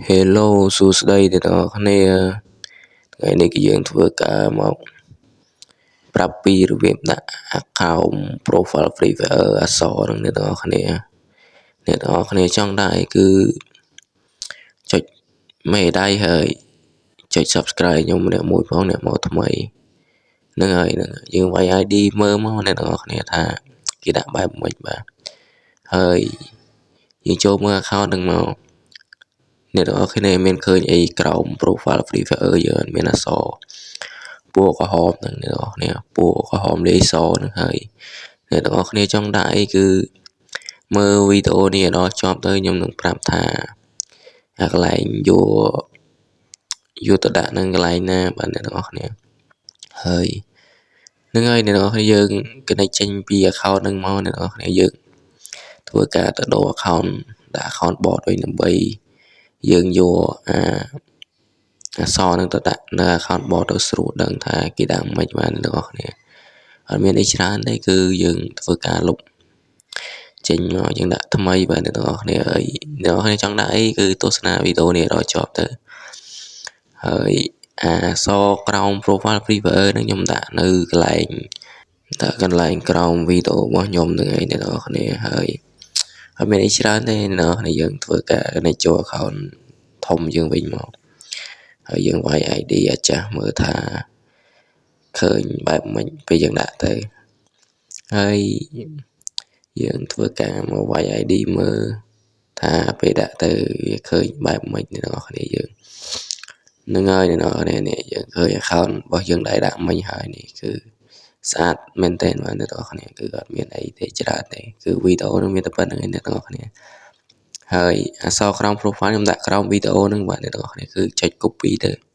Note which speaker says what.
Speaker 1: Hello សួស្តីអ្នកទាំងអស់គ្នា។ថ្ងៃនេះគឺយើងធ្វើការមកប្រាប់ពីរបៀបដាក់ account profile Free Fire អក្សរហ្នឹងអ្នកទាំងអស់គ្នាអ្នកទាំងអស់គ្នាចង់ដាក់អីគឺចុចមេដៃហើយចុច Subscribe ខ្ញុំម្នាក់មួយផងអ្នកមកថ្មីហ្នឹងហើយហ្នឹងយើងវាយ ID មើលមកអ្នកទាំងអស់គ្នាថាគេដាក់បែបម៉េចបាទហើយយើងចូលមើល account ហ្នឹងមកអ្នកទាំងអស់គ្នាមានឃើញអីក្រោម profile Free Fire យើងមានអក្សរពណ៌ក្រហមហ្នឹងអ្នកទាំងអស់គ្នាពណ៌ក្រហមលាយសហ្នឹងហើយអ្នកទាំងអស់គ្នាចង់ដាក់អីគឺមើលវីដេអូនេះឲ្យដល់ចប់ទៅខ្ញុំនឹងប្រាប់ថាអាកន្លែងយកយកទៅដាក់នឹងកន្លែងណាបាទអ្នកទាំងអស់គ្នា។ហើយហ្នឹងហើយអ្នកទាំងអស់គ្នាយើង connect ចេញពី account ហ្នឹងមកអ្នកទាំងអស់គ្នាយើងធ្វើការទៅដូរ account ដាក់ account bot វិញដើម្បីយើងយកអាអក្សរហ្នឹងទៅដាក់នៅ account bot ទៅស្រួលដឹងថាគេដាក់មិនបានអ្នកទាំងអស់គ្នាអត់មានអីច្រើនទេគឺយើងធ្វើការលុបចេញមកយើងដាក់ថ្មីបាទអ្នកទាំងអស់គ្នា។ហើយអ្នកទាំងអស់គ្នាចង់ដាក់អីគឺទស្សនាវីដេអូនេះដល់ចប់ទៅហើយអាអក្សរក្រោម profile Free Fire ហ្នឹងខ្ញុំដាក់នៅកន្លែងដាក់កន្លែងក្រោមវីដេអូរបស់ខ្ញុំហ្នឹងឯងអ្នកទាំងអស់គ្នា។ហើយអត់មានអីច្រើនទេអ្នកទាំងអស់គ្នាយើងធ្វើការ connect ចូល account ធំយើងវិញមកហើយយើងវាយ ID អាចាស់មើលថាឃើញបែបម៉េចពេលយើងដាក់ទៅហើយយើងធ្វើការមកវាយ ID មើលថាពេលដាក់ទៅវាឃើញបែបម៉េចអ្នកទាំងអស់គ្នាយើងហ្នឹងហើយអ្នកទាំងអស់គ្នានេះយើងឃើញ account របស់យើងដែលដាក់មិញហើយនេះគឺស្អាតមែនទែនបាទអ្នកទាំងអស់គ្នាគឺអត់មានអីទេច្រើនទេគឺវីដេអូនឹងមានតែប៉ុណ្្នឹងឯងអ្នកទាំងអស់គ្នា ហើយអក្សរក្រោម profile ខ្ញុំដាក់ក្រោមវីដេអូហ្នឹងបាទអ្នកទាំងអស់គ្នាគឺចុច copy ទៅ។